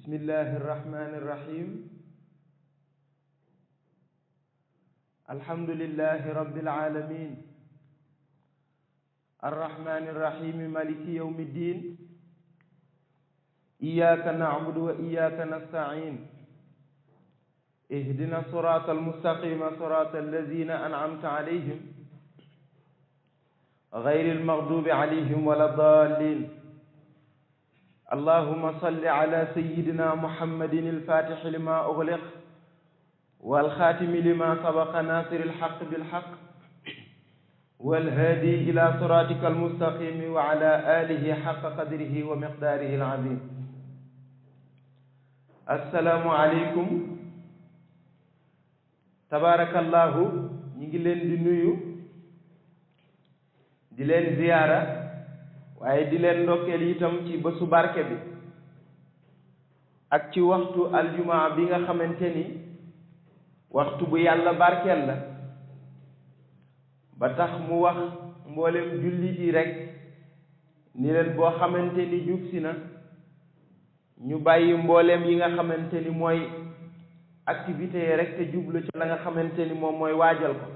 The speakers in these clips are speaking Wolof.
bismillahi irrahmani irrahim alhamdulillahi rabbil alamin arrahmani irrahim maliki yawmi ddin iyyaka na'budu wa iyyaka nasta'in ihdina sirata almustaqima sirata alladhina an'amta alayhim غير المغضوب عليهم ولا الضالين اللهم صل على سيدنا محمد الفاتح لما أغلق والخاتم لما سبق ناصر الحق بالحق والهادي إلى صراطك المستقيم وعلى آله حق قدره ومقداره العظيم السلام عليكم تبارك الله ñi leen di nuyu di leen ziyaara waaye di leen ndokkeel itam ci bésu barke bi ak ci waxtu aljumaa bi nga xamante ni waxtu bu yàlla barkeel la ba tax mu wax mboolem jullit yi rek ni leen boo xamante ni jub si na ñu bàyyi mboolem yi nga xamante ni mooy activité yi rek te jublu ci la nga xamante ni moom mooy waajal ko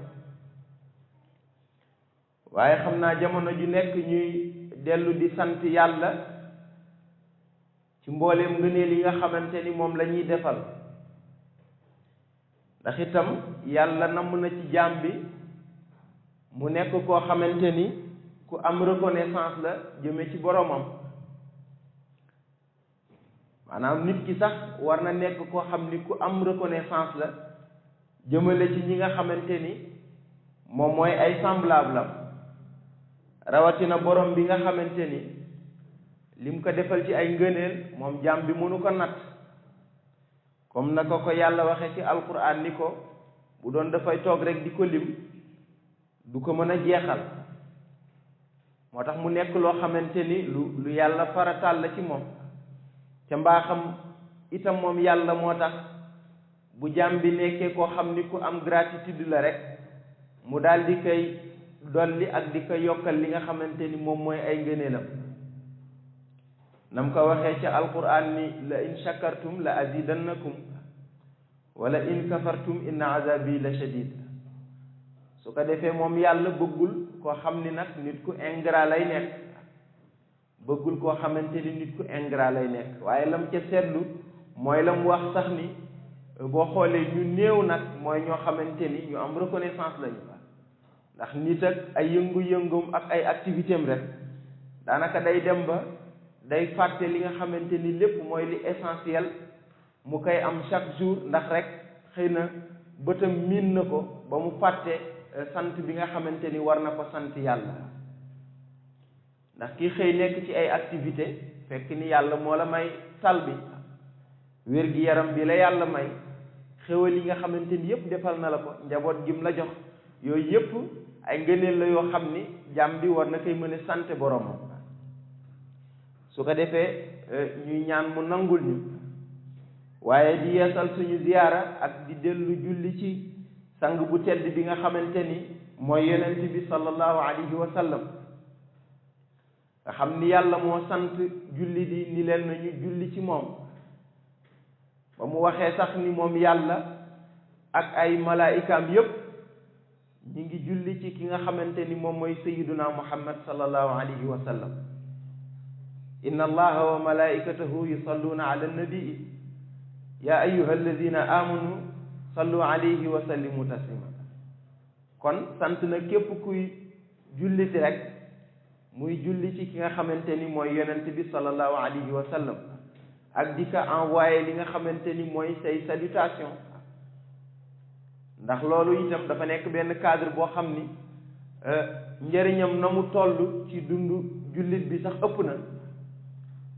waaye xam naa jamono ju nekk ñuy dellu di sant yàlla ci mbooleem ngëneel yi nga xamante ni moom la ñuy defal ndax itam yàlla namm na ci jaam bi mu nekk koo xamante ni ku am reconnaissance la jëme ci boromam maanaam nit ki sax war na nekk koo xam ni ku am reconnaissance la jëmale ci ñi nga xamante ni moom mooy ay semblable am rawatina borom bi nga xamante ni lim ko defal ci ay ngëneel moom jaam bi mënu ko natt comme na ko yàlla waxe ci alquran ni ko bu doon dafay toog rek di ko lim du ko mën a jeexal moo tax mu nekk loo xamante ni lu yàlla farataal la ci moom ca mbaaxam itam moom yàlla moo tax bu jaam bi nekkee koo xam ni ku am gratitude la rek mu daal di koy dolli ak di ko yokkal li nga xamante ni moom mooy ay ngëneelam nam ko waxee ca alquran ni la in shakartum la azidannakum wala in kafartum inna azabi la shadid su ko defee moom yàlla bëggul koo xam ni nag nit ku ingrat lay nekk bëggul koo xamante ni nit ku ingrat lay nekk waaye lam ca seetlu mooy la mu wax sax ni boo xoolee ñu néew nag mooy ñoo xamante ni ñu am reconnaissance lañu ndax nit ak ay yëngu-yëngum ak ay activité am rek daanaka day dem ba day fàtte li nga xamante ni lépp mooy li essentiel mu koy am chaque jour ndax rek xëy na bëtam miin na ko ba mu fàtte sant bi nga xamante ni war na ko sant yàlla ndax kii xëy nekk ci ay activité fekk ni yàlla moo la may tal bi wér-gi-yaram bi la yàlla may xéwal yi nga xamante ni yépp defal na la ko njaboot gim la jox yooyu yépp ay ngëneel la yoo xam ni jàmm bi war na koy mën a sant boromam su ko defee ñuy ñaan mu nangul ñu waaye di yeesal suñu ziyaara ak di dellu julli ci sang bu tedd bi nga xamante ni mooy yonent bi sallallahu alayhi wa sallam nga xam ni yàlla moo sant julli di ni leen nañu julli ci moom ba mu waxee sax ni moom yàlla ak ay malaayikaam yépp ñi ngi julli ci ki nga xamante ni moom mooy sayyiduna muhammad sallallahu alayhi wa sallam inna allaha wa malaikatahu yusalluna ala nabii ya ayyuha alladina amanu sallu alayhi wa sallimu taslima kon sant na képp kuy julliti rek muy julli ci ki nga xamante ni mooy yonent bi sallallahu alayhi wa sallam ak di ko envoyé li nga xamante ni mooy say salutation ndax loolu itam dafa nekk benn cadre boo xam ni njëriñam na mu toll ci dundu jullit bi sax ëpp na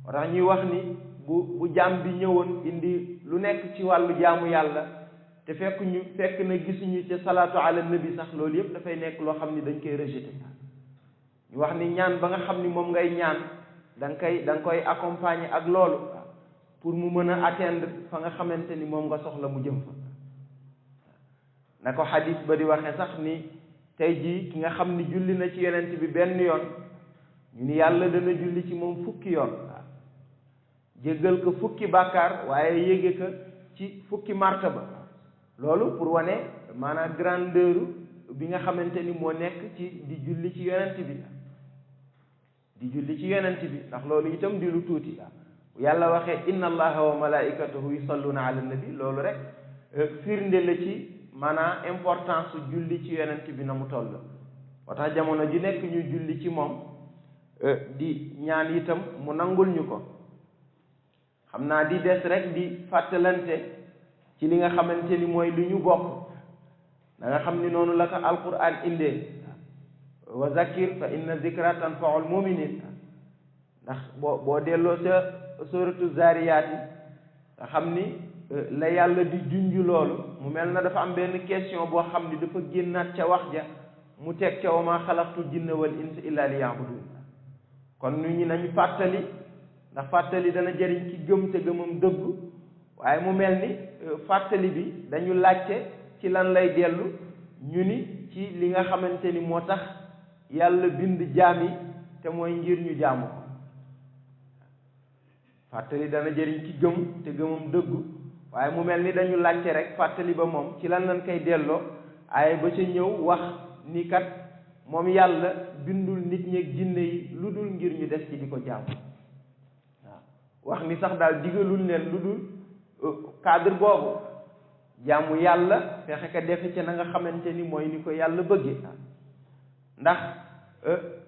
moo tax ñuy wax ni bu jaam bi ñëwoon indi lu nekk ci wàllu jaamu yàlla te fekk na gisuñu ci salaatu ala nabi sax loolu yépp dafay nekk loo xam ni dañ koy rejeté ñu wax ni ñaan ba nga xam ni moom ngay ñaan da nga koy accompagner ak loolu pour mu mën a atteindre fa nga xamante ni moom nga soxla mu jëm fa na ko xadis ba di waxe sax ni tey jii ki nga xam ni julli na ci yonent bi benn yoon ñu ni yàlla dana julli ci moom fukki yoon jéggal ko fukki bàkkaar waaye yéege ko ci fukki martaba loolu pour wane maanaam grandeur bi nga xamante ni moo nekk ci di julli ci yonent bi ndax loolu itam di lu tuuti yàlla waxee inna allaha wa malaikatahu yusalluna ala nabi loolu rek firnde la ci maanaam importance julli ci yonent bi na mu toll moo tax jamono ji nekk ñu julli ci moom di ñaan itam mu nangul ñu ko xam naa di des rek di fàttalante ci li nga xamante ni mooy lu ñu bokk da nga xam ni noonu la ko alquran indee wa zakir fa inna zikra tanfaul muminin ndax boo delloo sa suratu zariyat yi nga xam ni la yàlla di junj loolu mu mel na dafa am benn question boo xam ni dafa génnaat ca wax ja mu teg ca wa ma xalaqtu jinna wal insa illa liya'budun kon nit ñi nañu fàttali ndax fàttali dana jëriñ ci gëm te gëmam dëgg waaye mu mel ni fàttali bi dañu laajte ci lan lay dellu ñu ni ci li nga xamante ni moo tax yàlla bind jaam yi te mooy ngir ñu jaamu ko fàttali dana jëriñ ci gëm te gëmam dëgg waaye mu mel ni dañu laajte rek fàttali ba moom ci lan lañ koy delloo ay ba ca ñëw wax ni kat moom yàlla bindul nit ñeeg jinne yi lu dul ngir ñu des ci di ko jaamu waaw wax ni sax daal digalul leen lu dul cadre boobu jaamu yàlla fexe ka defe ca na nga xamante ni mooy ni ko yàlla bëgge ndax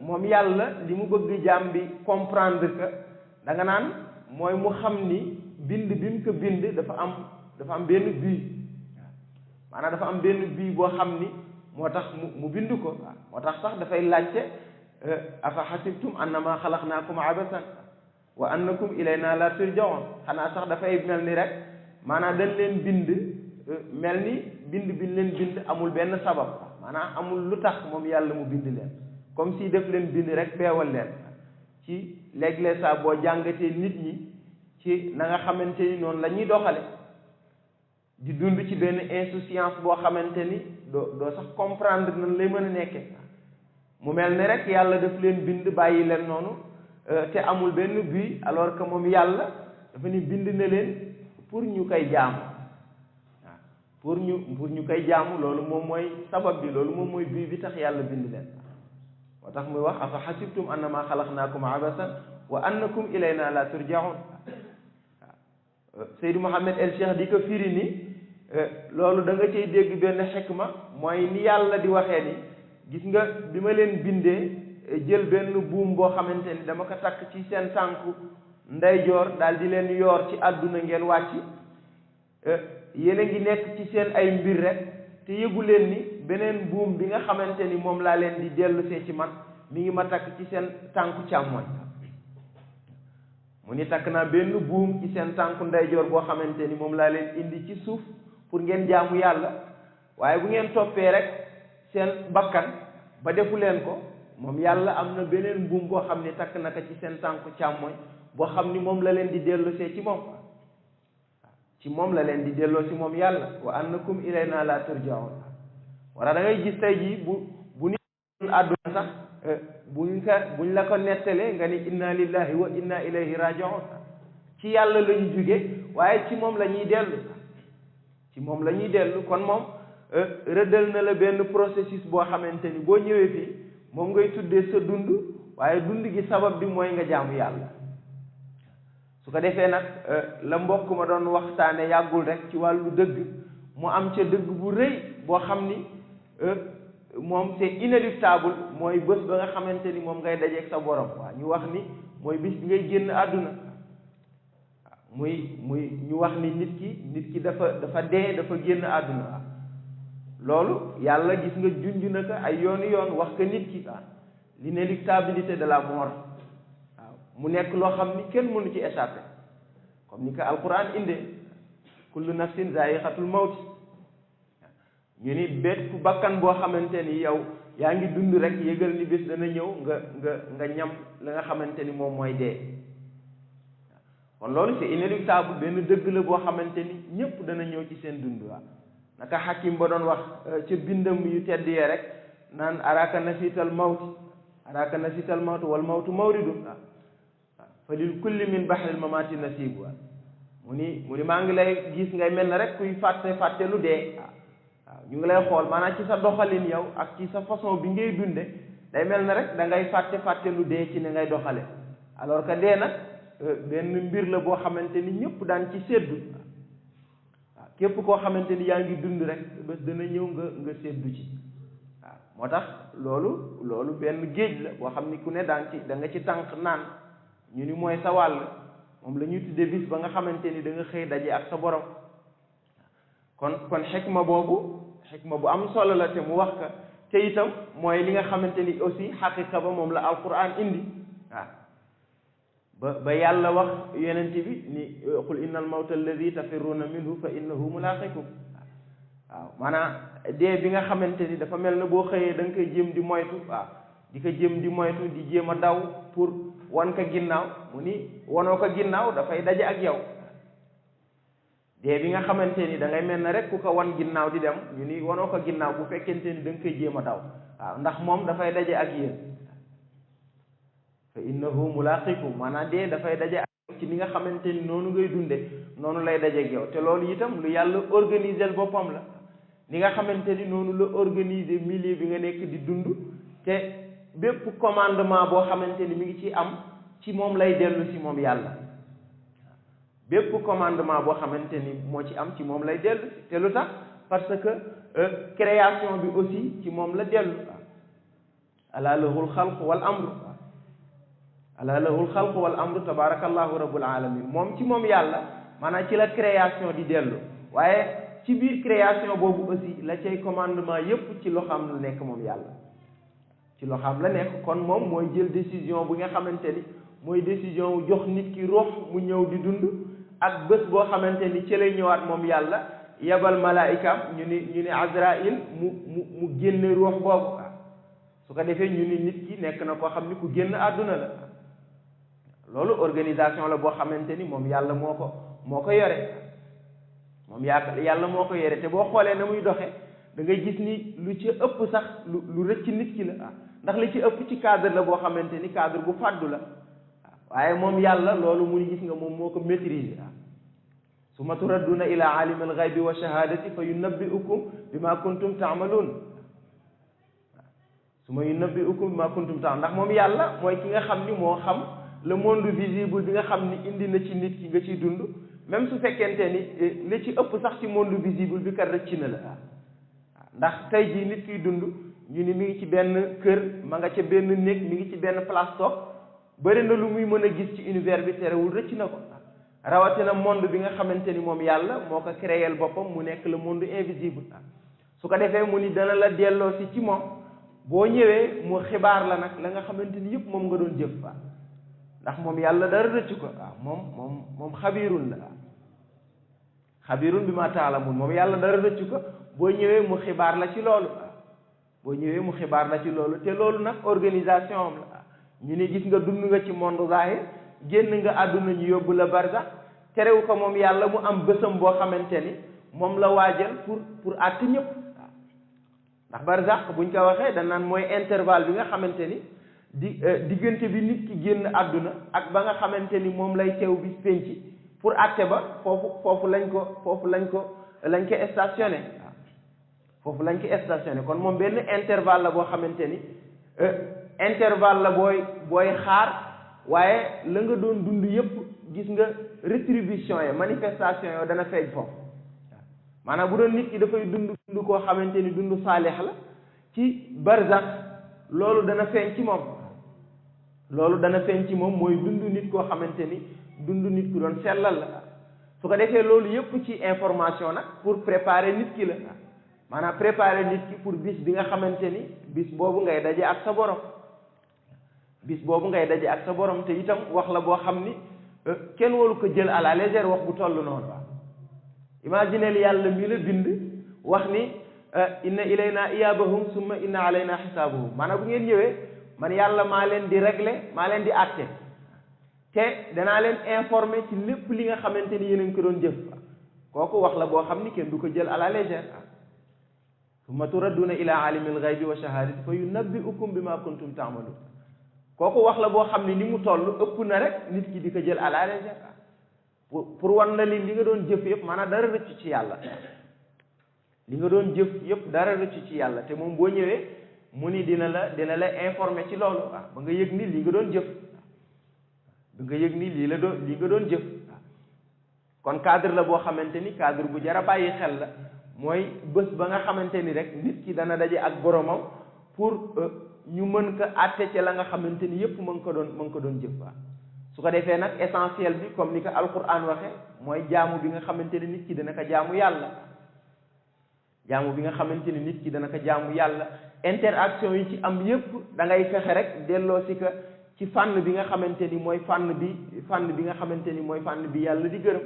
moom yàlla li mu bëgg jaam bi comprendre que da nga naan mooy mu xam ni bind bi mu ko bind dafa am benn but maanaam dafa am benn but boo xam ni moo tax mu bind ko moo tax sax dafay laajte afa xasibtum annama xalaqnaakum abasan wa annakum ilayna la turjaun xanaa sax dafay mel ni rek maanaam dañ leen bind mel ni bind bi leen bind amul benn sabab maanaam amul lu tax moom yàlla mu bind leen comme si def leen bind rek beewal leen ci léeg-léeg saa boo jàngatee nit ñi ci na nga xamante ni noonu la ñuy doxale di dund ci benn insouciance boo xamante ni doo sax comprendre nan lay mën a nekke mu mel ni rek yàlla daf leen bind bàyyi leen noonu te amul benn but alors que moom yàlla dafa ni bind na leen pour ñu koy jaamu waaw pour ñu koy jaamu loolu moom mooy sabab bi loolu moom mooy but bi tax yàlla bind leen moo tax muy wax afa xasibtum annama xalaqnaakum abasan wa annakum ilayna la turjaun waaw Seydou Mohamed El Cheikh di ko firi ni loolu da nga cay dégg benn xikma mooy ni yàlla di waxee ni gis nga bi ma leen bindee jël benn buum boo xamante ni dama ko takk ci seen tànku ndeyjoor daal di leen yoor ci àdduna ngeen wàcc yéen a ngi nekk ci seen ay mbir rek te yëgu leen ni beneen buum bi nga xamante ni moom laa leen di dellu see ci man mi ngi ma takk ci seen tànku càmmoñ mu ni takk naa benn buum ci seen tànku ndeyjoor boo xamante ni moom laa leen indi ci suuf pour ngeen jaamu yàlla waaye bu ngeen toppee rek seen bakkan ba defu leen ko moom yàlla am na beneen buum boo xam ni takk naka ci seen tànku càmmoñ boo xam ni moom la leen di dellu see ci moom ci moom la leen di delloo si moom yàlla wa annakum ilayna la turjaun wala da ngay gis tey jii bu nit àdduna sax buñ la ko nettalee nga ni inna lillahi wa inna ilayhi rajiun ci yàlla la ñu jóge waaye ci moom la ñuy dellu ci moom la ñuy dellu kon moom rëddal na la benn processus boo xamante ni boo ñëwee fii moom ngay tuddee sa dund waaye dund gi sabab bi mooy nga jaamu yàlla su ko defee nag la mbokk ma doon waxtaane yàggul rek ci wàllu dëgg mu am ca dëgg bu rëy boo xam ni moom c'est inéluctable mooy bés ba nga xamante ni moom ngay dajeeg sa borom waaw ñu wax ni mooy bis bi ngay génn àdduna muy ñu wax ni nit ki dafa dee dafa génn àdduna loolu yàlla gis nga junj na ko ay yoon wax ko nit ki l'inéluctabilité de la mort waaw mu nekk loo xam ni kenn mënu ci échappé comme ni ko alquran indee kullu nafsin zaiqatul mawt ñu ni bépp bakkan boo xamante ni yow yaa ngi dund rek yëgal ni bés dana ñëw nga ñam la nga xamante ni moom mooy dee kon loolu c'est inéluctable benn dëgg la boo xamante ni ñëpp dana ñëw ci seen dund waaw naka xakim ba doon wax ca bindam yu tedd yee rek naan araka nasital mawti wal mawtu mawridun fa fa lil kulli min bahril mamati nasib mu ni maa ngi lay gis ngay mel ne rek kuy fàtte lu dee waaw ñu ngi lay xool maanaam ci sa doxalin yow ak ci sa façon bi ngay dunde day mel ne rek da ngay fàtte lu dee ci ne ngay doxale alors que dee nag benn mbir la boo xamante ni ñëpp daan ci séddu waaw képp koo xamante ni yaa ngi dund rek bés dana ñëw nga séddu ci waaw moo tax loolu benn géej la boo xam ni ku ne daan ci da nga ci tànk naan ñu ni mooy sa wàll moom la ñuy tuddee bis ba nga xamante ni da nga xëy daje ak sa borom kon xikma bu am solo la te mu wax ka te itam mooy li nga xamante ni aussi xaqiqa ba moom la alquran indi waaw ba yàlla wax yonent bi ni qul inna al mawta alladi tafirruuna minhu fa innahu mulaaqikum waaw maanaam dee bi nga xamante ni dafa mel ne boo xëyee da nga koy jéem di moytu waaw di ko jéem di moytu di jéem a daw pour wan ko ginnaaw mu ni wanoo ko ginnaaw dafay daje ak yow dee bi nga xamante ni da ngay mel ne rek ku ko wan ginnaaw di dem ñu ni wanoo ko ginnaaw bu fekkente ni da nga koy jéem a daw waaw ndax moom dafay daje ak yéen fa innahu mulaaqikum maanaam dee dafay daje ak ci li nga xamante ni noonu ngay dunde noonu lay daje ak yow te loolu itam lu yàlla organiser boppam la li nga xamante ni noonu la organiser milieu bi nga nekk di dund te bépp commandement boo xamante ni mi ngi ci am ci moom lay dellu si moom yàlla bépp commandement boo xamante ni moo ci am ci moom lay dellu si te lu tax parce que création bi aussi ci moom la dellu ala lahul xalq wal amru ala lahul xalq wal amru tabarakallahu rabbul alamin moom ci moom yàlla maanaam ci la création di dellu waaye ci biir création boobu aussi la cay commandement yépp ci loxoom la nekk moom yàlla ci loxoom la nekk kon moom mooy jël décision bu nga xamante ni mooy décision wu jox nit ki ruux mu ñëw di dund ak bés boo xamante ni ci lay ñëwaat moom yàlla yebal malaayikaam ñu ni Azraïl mu génne ruux boobu su ko defee ñu ni nit ki nekk na koo xam ni ku génn àdduna la loolu organisation la boo xamante ni moom yàlla moo ko yore moom yàlla moo ko yore te boo xoolee na muy doxe da ngay gis ni lu ci ëpp sax lu rëcc nit ki la ndax li ci ëpp ci cadre la boo xamante ni cadre bu fàddu la waaye moom yàlla loolu muy gis nga moom moo ko maîtriser summa turadduna ila alimi alxaybi wa shahadati fa yunabbiukum bima kuntum taamaluun summa yunabbiukum bima kuntum taamaluun ndax moom yàlla mooy ki nga xam ni moo xam le monde visible bi nga xam ni indi na ci nit ki nga ciy dund même su fekkente ni li ci ëpp sax ci monde visible bi kat rëcc na la ndax tey jii nit kiy dund ñu ni mi ngi ci benn kër ma nga ca benn néeg mi ngi ci benn place toog bëri na lu muy mën a gis ci univers bi terewul rëcc na ko rawatina monde bi nga xamante ni moom yàlla moo ko créel boppam mu nekk le monde invisible su ko defee mu ni dana la delloo si ci moom boo ñëwee mu xibaar la nag la nga xamante ni yëpp moom nga doon jëf ndax moom yàlla dara rëcc ko moom xabirun la xabirun bi ma taalamun moom yàlla dara rëcc ko boo ñëwee mu xibaar la ci loolu te loolu nag organisation am la ñu ni gis nga dund nga ci monde zahir génn nga àdduna ñu yóbbu la barzax terewu ko moom yàlla mu am bésam boo xamante ni moom la waajal pour àtt ñëpp ndax barzax buñ ko waxee dañ naan mooy intervalle bi nga xamante ni diggante bi nit ki génn àdduna ak ba nga xamante ni moom lay teew bis penc pour àtte ba foofu lañ ko stationné foofu lañ ko stationné kon moom benn intervalle la boo xamante ni intervalle la booy xaar waaye la nga doon dund yépp gis nga rétribution yi manifestation yo dana feeñ foofu maanaam bu doon nit ki dafay dund koo xamante ni dund saalix la ci barzax loolu dana feeñ ci moom mooy dund nit koo xamante ni dund nit ku doon sellal la su ko defee loolu yépp ci information nag pour préparer nit ki la maanaam préparer nit ki pour bis bi nga xamante ni bis boobu ngay daje ak sa borom te itam wax la boo xam ni kenn waru ko jël à la légère wax bu toll noonu imaginez yàlla mi la bind wax ni inna ilayna iyabahum summa inna alayna xisaabahum maanaam bu ngeen ñëwee man yàlla maa leen di régler maa leen di àtte te danaa leen informer ci lépp li nga xamante ni yéen a ngi ko doon jëf kooku wax la boo xam ni kenn du ko jël à la légère summa turadduna ila alimil ghaybi wa shahadati fa yunabbiukum bima kuntum ta'malun kooku wax la boo xam ne ni mu toll ëpp na rek nit ki di ko jël à la légère pour wan la li nga doon jëf yëpp maanaam dara rëccu ci yàlla li nga doon jëf yëpp dara rëccu ci yàlla te moom boo ñëwee mu ni dina la informer ci loolu ba nga yëg ni li nga doon jëf ba nga yëg ni li nga doon jëf kon cadre la boo xamante ni cadre bu jar a bàyyi xel la mooy bés ba nga xamante ni rek nit ki dana daje ak boromam pour ñu mën ko àtte ci la nga xamante ni yëpp mën ko doon jëf ba su ko defee nag essentiel bi comme ni ko alquran waxe mooy jaamu bi nga xamante ni nit ki dana ko jaamu yàlla jaamu bi nga xamante ni nit ki dana ko jaamu yàlla interaction yi ci am yëpp da ngay fexe rek delloo si ko ci fànn bi nga xamante ni mooy fànn bi nga xamante ni mooy fànn bi yàlla di gërëm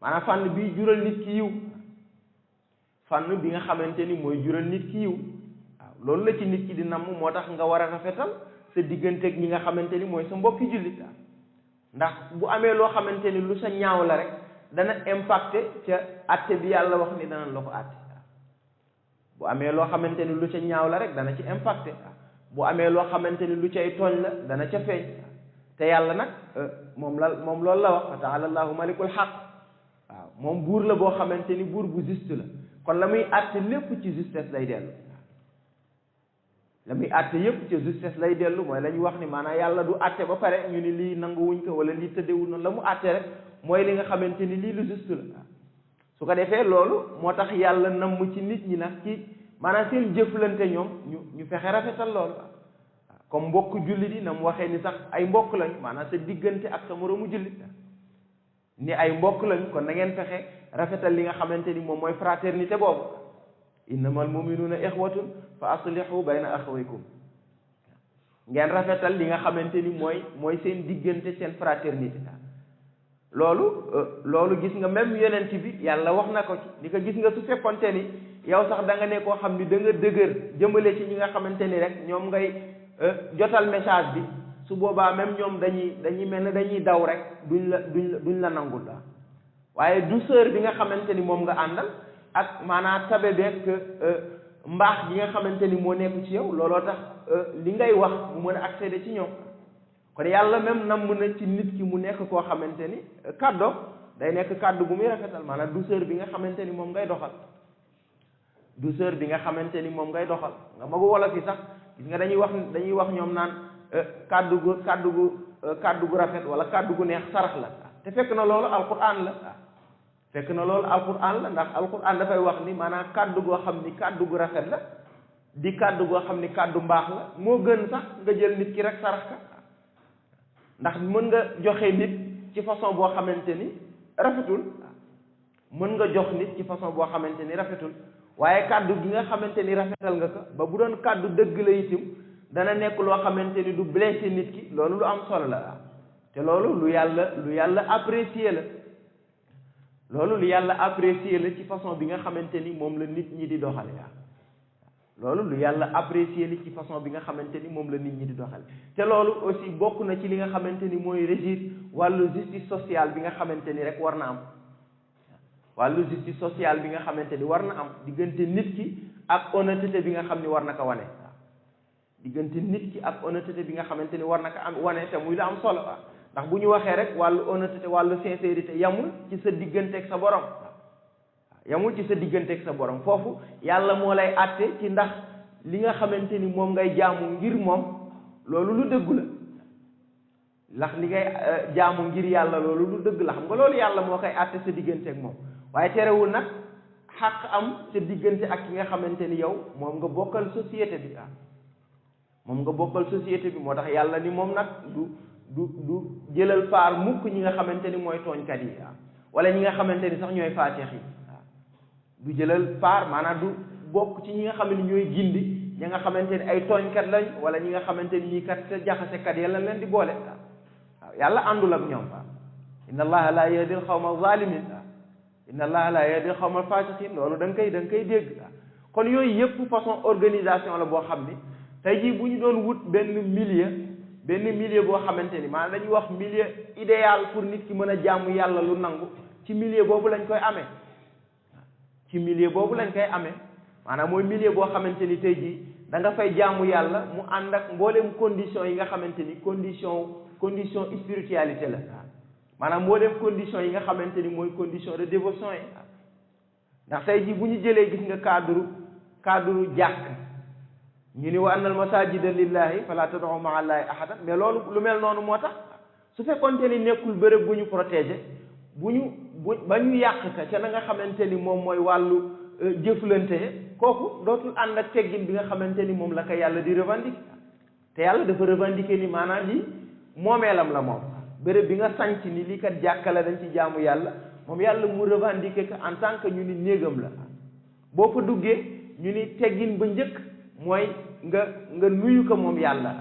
maanaam fànn bi jural nit ki yiw fànn bi nga xamante ni mooy jural nit ki yiw waaw loolu la ci nit ki di namm moo tax nga war a rafetal sa digganteeg ñi nga xamante ni mooy sa mbokki jullit ndax bu amee loo xamante ni lu sa ñaaw la rek dana impacté ca atte bi yàlla wax ni dana la ko atte bu amee loo xamante ni lu ca ñaaw la rek dana ci impacté bu amee loo xamante ni lu cay tooñ la dana ca feeñ te yàlla nag moom loolu la wax fa taala allahu malikul xaq waaw moom buur la boo xamante ni buur bu juste la kon la muy atte lépp ci justesse lay dellu la muy atte yëpp ci justesse lay dellu mooy la ñuy wax ni maanaam yàlla du atte ba pare ñu ni lii nanguwuñ ko wala lii tëddewul noonu la mu atte rek mooy li nga xamante ni lii lu juste la su ko defee loolu moo tax yàlla namm ci nit ñi nag ci maanaam seen jëflante ñoom ñu fexe rafetal loolu comme mbokk jullit yi na mu waxee ni sax ay mbokk lañ maanaam sa diggante ak sa moroomu jullit ni ay mbokk lañ kon na ngeen fexe rafetal li nga xamante ni moom mooy fraternité boobu innamal muminuuna ixwatun fa aslihu bayna axawaykum ngeen rafetal li nga xamante ni mooy seen diggante seen fraternité loolu gis nga même yonent bi yàlla wax na ko ci ni ko gis nga su fekkonte ni yow sax da nga ne koo xam ni da nga dëgër jëmale ci ñi nga xamante ni rek ñoom ngay jotal message bi su boobaa même ñoom dañuy mel ne dañuy daw rek duñ la nangul la waaye douceur bi nga xamante ni moom nga àndal ak maanaam tabe beeg mbaax gi nga xamante ni moo nekk ci yow looloo tax li ngay wax mu mën a accéder ci ñoom kon yàlla même namm na ci nit ki mu nekk koo xamante ni kàddoom day nekk kàddu bu muy rafetal maanaam douceur bi nga xamante ni moom ngay doxal douceur bi nga xamante ni moom ngay doxal nga magu wolof yi sax gis nga dañuy wax ñoom naan kàddu gu rafet wala kàddu gu neex sarax la te fekk na loolu alquran la ndax alquran dafay wax ni maanaam kàddu goo xam ni kàddu gu rafet la di kàddu goo xam ni kàddu mbaax la moo gën sax nga jël nit ki rek sarax ka ndax mën nga joxe nit ci façon boo xamante ni rafetul mën nga jox nit ci façon boo xamante ni rafetul waaye kàddu gi nga xamante ni rafetal nga ko ba bu doon kàddu dëgg la itam dana nekk loo xamante ni du blessé nit ki loolu lu am solo la te loolu lu yàlla apprécier la loolu lu yàlla apprécier la ci façon bi nga xamante ni moom la nit ñi di doxale loolu lu yàlla apprécier li ci façon bi nga xamante ni moom la nit ñi di doxale te loolu aussi bokk na ci li nga xamante ni mooy régir wàllu justice sociale bi nga xamante ni rek war na am wàllu justice sociale bi nga xamante ni war na am diggante nit ki ak honnêteté bi nga xam ni war na ko wane diggante nit ki ak honnêteté bi nga xamante ni war na ko am wane te muy la am solo ndax bu ñu waxee rek wàllu honnêteté wàllu sincérité yamul ci sa digganteeg sa borom yamul ci sa digganteeg sa borom foofu yàlla moo lay àtte ci ndax li nga xamante ni moom ngay jaamu ngir moom loolu lu dëggu la ndax li ngay jaamu ngir yàlla loolu lu dëgg la xam nga loolu yàlla moo koy àtte sa digganteeg moom waaye terewul nag xaq am sa diggante ak ki nga xamante ni yow moom nga bokkal société bi moom nga bokkal société bi moo tax yàlla ni moom nag du jëlal faar mukk ñi nga xamante ni mooy tooñkat yi wala ñi nga xamante ni sax ñooy faateex yi du jëlal faar maanaam du bokk ci ñi nga xam ne ñooy gindi ñi nga xamante ni ay tooñkat lañ wala ñi nga xamante ni ñii kat sa jaxasekat yàlla leen di boole waaw yàlla àndul ak ñoom inna allaha la yahdi al qawma zalimin inna allaha la yahdi al qawma fasiqin loolu da nga koy dégg kon yooyu yëpp façon organisation la boo xam ni tey jii bu ñu doon wut benn milieu boo xamante ni maanaam dañuy wax milieu idéal pour nit ki mën a jaamu yàlla lu nangu ci milieu boobu lañ koy amee maanaam mooy milieu boo xamante ni tey jii da nga fay jaamu yàlla mu ànd ak mbooleem condition yi nga xamante ni condition spiritualité la maanaam mbooleem condition yi nga xamante ni mooy condition de dévotion yi ndax tey jii bu ñu jëlee gis nga cadre jàkk ñu ni wa annal masajida lillahi fala tad'u ma'a allahi ahadan mais loolu lu mel noonu moo tax su fekkoonte ni nekkul bërëb bu ñu protégé ba ñu yàq ka ca na nga xamante ni moom mooy wàllu jëflante kooku dootul ànd ak teggin bi nga xamante ni moom la ko yàlla di revendiquer te yàlla dafa revendiquer ni maanaam lii moomeelam la moom bërëb bi nga sanc ni lii kat jàkkale dañ ci jaamu yàlla moom yàlla mu revendiquer que en tant que ñu ni néegam la boo fa duggee ñu ni teggin ba njëkk mooy nga nuyu ko moom yàlla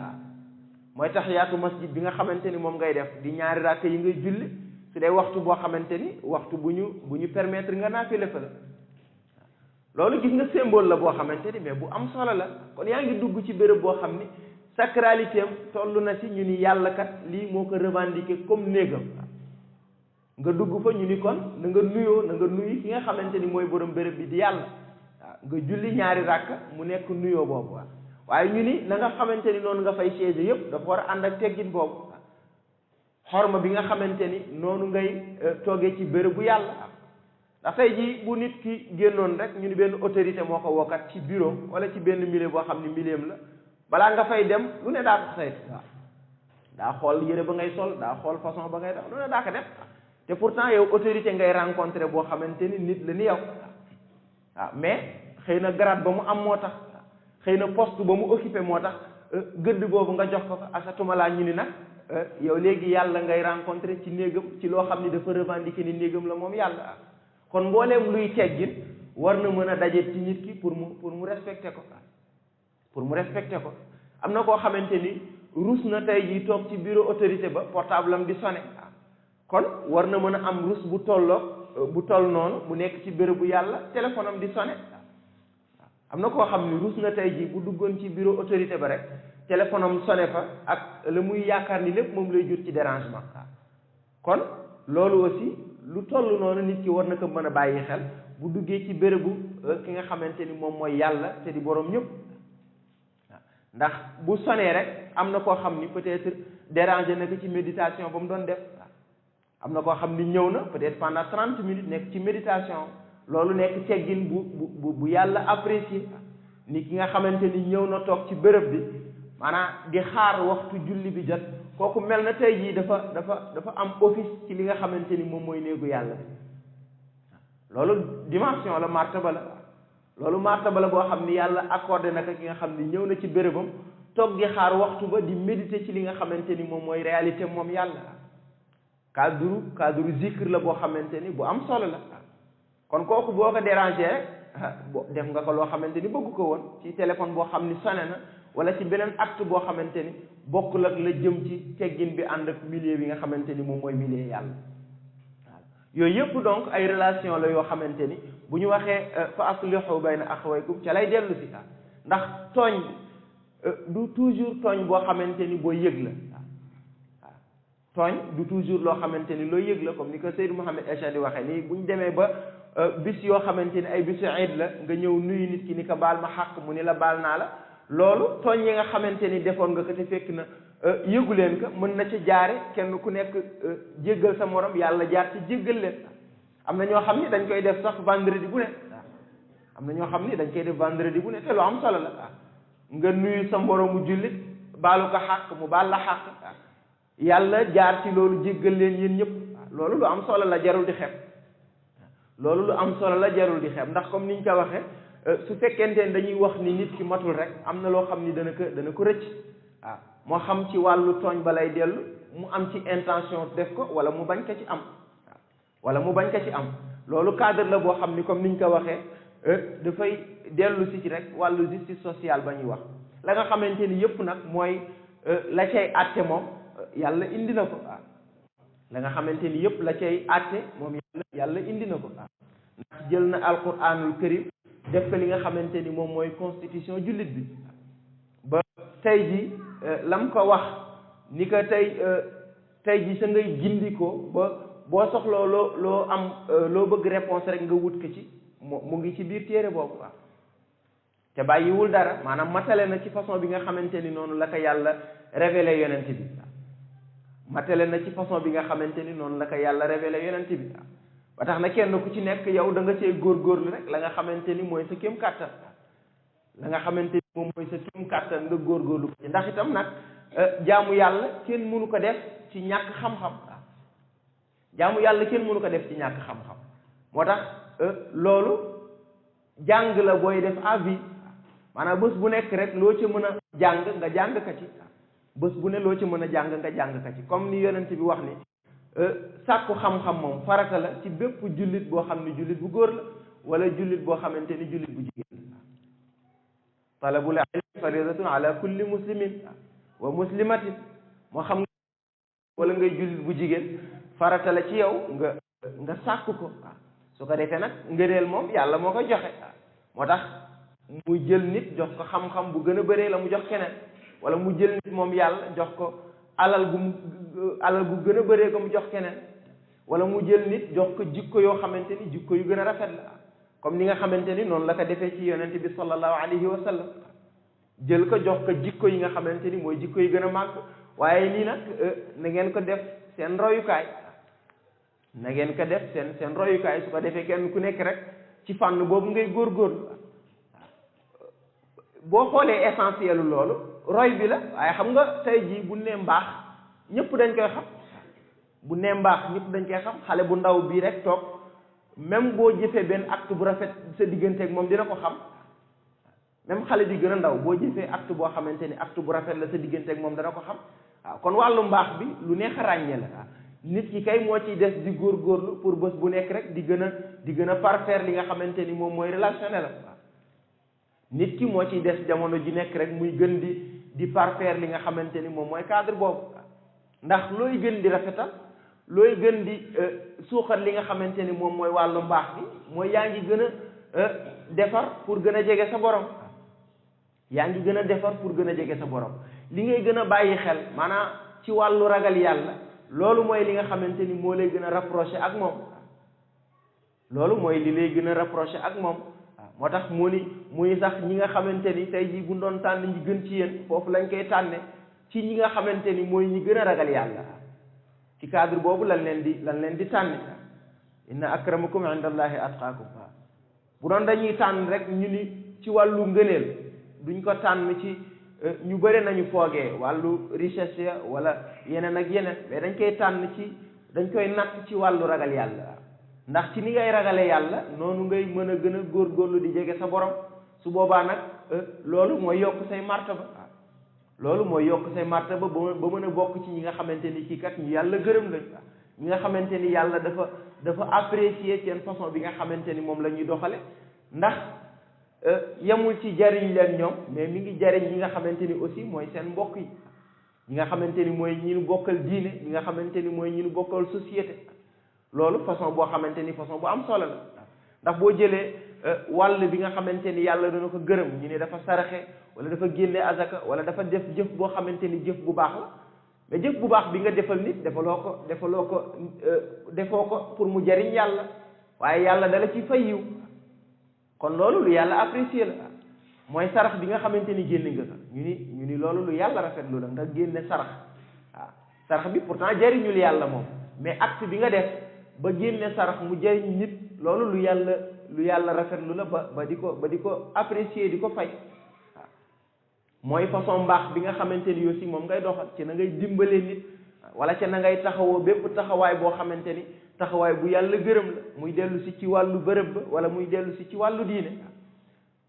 mooy tahiyaatu masjid bi nga xamante ni moom ngay def di ñaari rakk yi ngay julli su dee waxtu boo xamante ni waxtu bu ñu permettre nga naafile fa la loolu gis nga symbole la boo xamante ni mais bu am solo la kon yaa ngi dugg ci béréb boo xam ni sacralité am toll na ci ñu ni yàlla kat lii moo ko revendiquer comme néegam nga dugg fa ñu ni kon na nga nuyu ki nga xamante ni mooy borom béréb bi di yàlla nga julli ñaari ràkk mu nekk nuyoo boobu waaye ñu ni na nga xamante ni noonu nga fay siège yëpp dafa war a ànd ak teggin boobu xorma bi nga xamante ni noonu ngay toogee ci béréb bu yàlla ndax tey jii bu nit ki génnoon rek ñu ni benn autorité moo ko wookat ci bureau wala ci benn milieu boo xam ni milieu la balaa nga fay dem lu ne daa ko saytu daa xool yére ba ngay sol daa xool façon ba ngay def lu ne daa ko def te pourtant yow autorité ngay rencontré boo xamante ni nit la ni yow mais xëy na grade ba mu am moo tax xëy na poste ba mu occupé moo tax gëdd boobu nga jox ko asatuma laa ñu ni nag yow léegi yàlla ngay rencontré ci néegam ci loo xam ni dafa revendiquer ni néegam la moom yàlla kon mbooleem luy teggin war na mën a daje ci nit ki pour mu respecter ko am na koo xamante ni rus na tey jii toog ci bureau autorité ba portable am di sonné kon war na mën a am rus bu toll noonu bu nekk ci béréb bu yàlla téléphone am di sonné am na koo xam ni rus na tey jii bu duggoon ci bureau autorité ba rek téléphone am sonné fa ak la muy yaakaar ni lépp moom lay jur ci dérangement kon loolu aussi lu toll noonu nit ki war na ko mën a bàyyi xel bu duggee ci bérébu ki nga xamante ni moom mooy yàlla te di boroom ñëpp ndax bu sonné rek am na koo xam ni peut-être dérangé na ko ci méditation ba mu doon def am na koo xam ni ñëw na peut-être pendant 30 minutes nekk ci méditation loolu nekk teggin bu yàlla apprécié ni ki nga xamante ni ñëw na toog ci béréb bi maanaam di xaar waxtu julli bi jot kooku mel na tey jii dafa am office ci li nga xamante ni moom mooy néegu yàlla loolu dimension la martaba la loolu martaba la boo xam ni yàlla accordé na ko ki nga xam ni ñëw na ci bérébam toog di xaar waxtu ba di méditer ci li nga xamante ni moom mooy réalité moom yàlla cadre zikr la boo xamante ni bu am solo la kon kooku boo ko dérangé rek def nga ko loo xamante ni bëgg ko woon ci téléphone boo xam ni sonné na wala ci beneen acte boo xamante ni bokkul ak la jëm ci teggin bi ànd ak milieu bi nga xamante ni moom mooy milieu yàlla waaw yooyu yëpp donc ay relation la yoo xamante ni bu ñu waxee fa aslihu bayna axawaykum ca lay dellu si ndax tooñ du toujours tooñ boo xamante ni boo yëg la tooñ du toujours loo xamante ni looy yëg la comme ni ko Seydou Mouhamed Acha di waxee nii bu ñu demee ba bis yoo xamante ni ay bisu iid la nga ñëw nuyu nit ki ni ko baal ma xàq mu ni la baal naa la loolu tooñ yi nga xamante ni defoon nga ko te fekk na yëgu leen ko mën na ci jaare kenn ku nekk jéggal sa morom yàlla jaar ci jéggal leen am na ñoo xam ni dañ koy def sax vendredi bu ne am na ñoo xam ni dañ koy def vendredi bu ne te lu am solo la nga nuyu sa moromu jullit baalu ko xàq mu baal la xàq yàlla jaar ci loolu jéggal leen yéen ñëpp loolu lu am solo la jarul di xeeb loolu lu am solo la jarul di xeeb ndax comme niñ ko waxee su fekkente ne dañuy wax ni nit ki matul rek am na loo xam ni dana ko rëcc waaw moo xam ci wàllu tooñ ba lay dellu mu am ci intention def ko wala mu bañ ko ci am wala mu bañ ko ci am loolu cadre la boo xam ni comme niñ ko waxee dafay dellu si ci rek wàllu justice sociale ba ñuy wax la nga xamante ni yëpp nag mooy la cay àtte moom yàlla indi na ko la nga xamante ni yëpp la cay àtte moom yàlla indi na ko ndax jël na alquranul karim def ko li nga xamante ni moom mooy constitution jullit bi ba tey ji lam ko wax ni ko tey ji sa ngay gindi ko ba boo soxloo loo am loo bëgg réponse rek nga wut ko ci mu ngi ci biir téere boobu te bàyyiwul dara maanaam matale na ci façon bi nga xamante ni noonu la ko yàlla révélé yonent bi matale na ci façon bi nga xamante ni noonu la ko yàlla révélé yonent bi ba tax na kenn ku ci nekk yow da nga cee góorgóorlu rek la nga xamante ni mooy sa kéem kàttan la nga xamante ni moom mooy sa kéem kàttan nga góorgóorlu ko ci ndax itam nag jaamu yàlla kenn mënu ko def ci ñàkk xam-xam jaamu yàlla kenn mënu ko def ci ñàkk xam-xam moo tax loolu jàng la booy def à vie maanaam bés bu nekk rek loo ci mën a jàng nga jàng ka ci bés bu ne loo ci mën a jàng nga jàng ka ci comme ni yonent bi wax ni sàkku xam-xam moom farata la ci bépp jullit boo xam ne jullit bu góor la wala jullit boo xamante ni jullit bu jigéen la talabul ilmi faridatun ala kulli muslimin wa muslimatin moo xam wala ngay jullit bu jigéen farata la ci yow nga sàkku ko su ko defee nag ngëneel moom yàlla moo koy joxe moo tax mu jël nit jox ko xam-xam bu gën a bëree la mu jox keneen wala mu jël nit moom yàlla jox ko alal gu gën a bëree ko mu jox keneen wala mu jël nit jox ko jikko yoo xamante ni jikko yu gën a rafet la comme ni nga xamante ni noonu la ko defee ci yonent bi sallallahu alayhi wa sallam jël ko jox ko jikko yi nga xamante ni mooy jikko yi gën a màgg waaye nii nag na ngeen ko def seen royukaay na ngeen ko def seen royukaay su ko defee kenn ku nekk rek ci fànn boobu ngay góorgóorlu boo xoolee essentiel loolu roy bi la waaye xam nga tey jii bu nee mbaax ñëpp dañ koy xam bu nee mbaax ñëpp dañ koy xam xale bu ndaw bii rek toog même boo jëfee benn acte bu rafet sa digganteeg moom dina ko xam même xale bi gën a ndaw boo jëfee acte boo xamante ni acte bu rafet la sa digganteeg moom dana ko xam waaw kon wàllu mbaax bi lu neex a ràññee la nit ki kay moo ciy des di góorgóorlu pour bés bu nekk rek di gën a parfaire li nga xamante ni moom mooy relationnel la nit ki moo ciy des jamono ji nekk rek muy gën di parfaire li nga xamante ni moom mooy cadre boobu ndax looy gën di rafetal looy gën di suuxat li nga xamante ni moom mooy wàllu mbaax bi mooy yaa ngi gën a defar pour gën a jege sa borom yaa ngi gën a defar pour gën a jege sa borom li ngay gën a bàyyi xel maanaam ci wàllu ragal yàlla loolu mooy li nga xamante ni moo lay gën a rapproché ak moom loolu mooy li lay gën a rapproché ak moom moo tax mu ni muy sax ñi nga xamante ni tey jii bu doon tànn ñi gën ci yéen foofu lañ koy tànne ci ñi nga xamante ni mooy ñi gën a ragal yàlla ci cadre boobu lan leen di tànne inna akramakum indallahi atqaakum bu doon dañuy tànn rek ñu ni ci wàllu ngëneel duñ ko tànn ci ñu bëri nañu foogee wàllu richesse wala yeneen ak yeneen mais dañ koy tànn ci dañ koy natt ci wàllu ragal yàlla ndax ci ni ngay ragale yàlla noonu ngay mën a gën a góorgóorlu di jege sa borom su boobaa nag loolu mooy yokk say martaba loolu mooy yokk say martaba ba mën a bokk ci ñi nga xamante ni kii kat ñu yàlla gërëm lañ ñi nga xamante ni yàlla dafa apprécier seen façon bi nga xamante ni moom la ñuy doxale ndax yemul ci jariñ leen ñoom mais mi ngi jariñ ñi nga xamante ni aussi mooy seen mbokk yi ñi nga xamante ni mooy ñi nu bokkal diine ñi nga xamante ni mooy ñi nu bokkal société loolu façon boo xamante ni façon bu am solo la ndax boo jëlee wàll bi nga xamante ni yàlla dana ko gërëm ñu ne dafa saraxe wala dafa génne azaka wala dafa def jëf boo xamante ni jëf bu baax la mais jëf bu baax bi nga defal nit defoo ko pour mu jariñ yàlla waaye yàlla dala ci fay yiw kon loolu lu yàlla apprécier la mooy sarax bi nga xamante ni génne nga ko ñu ni loolu lu yàlla rafetlu la nga génne sarax waaw sarax bi pourtant jariñul yàlla moom mais acte bi nga def ba génne sarax mu jariñ nit loolu lu yàlla rafetlu la ba di ko apprécier di ko fay waaw mooy façon mbaax bi nga xamante ni aussi moom ngay doxal ci na ngay dimbalee nit wala ca na ngay taxawoo bépp taxawaay boo xamante ni taxawaay bu yàlla gërëm la muy dellu si ci wàllu bërëb ba wala muy dellu si ci wàllu diine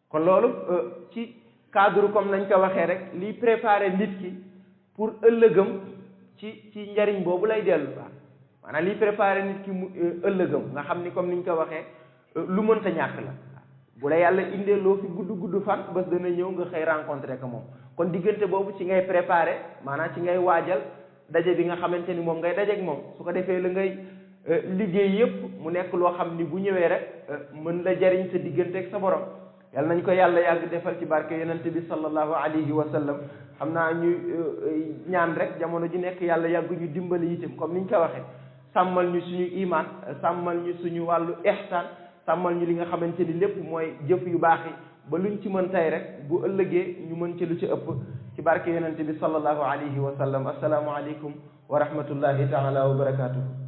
kon loolu ci cadre comme nañ ko waxee rek liy préparer nit ki pour ëllëgam ci njariñ boobu lay dellu maanaam liy préparer nit ki mu ëllëgam nga xam ni comme niñ ko waxee lu mënta ñàkk la bu la yàlla indee loo fi gudd fan bés dana ñëw nga xëy rencontré ko moom kon diggante boobu ci ngay préparer maanaam ci ngay waajal daje bi nga xamante ni moom ngay dajeek moom su ko defee la ngay liggéey yépp mu nekk loo xam ni bu ñëwee rek mën la jariñ sa diggante ak sa borom yàlla nañ ko yàlla yàgg defal ci barke yonent bi sallallahu alayhi wa sallam xam naa ñu ñaan rek jamono ji nekk yàlla yàgg ñu dimbali itam comme niñ ko waxee sàmmal ñu suñu iman sàmmal ñu suñu wàllu ihsan sàmmal ñu li nga xamante ni lépp mooy jëf yu baax yi ba luñ ci mën tey rek bu ëllëgee ñu mën ci lu ci ëpp ci barke yonente bi sallallahu alayhi wa sallam assalaamu aleykum wa rahmatullahi taala wa barakatuhu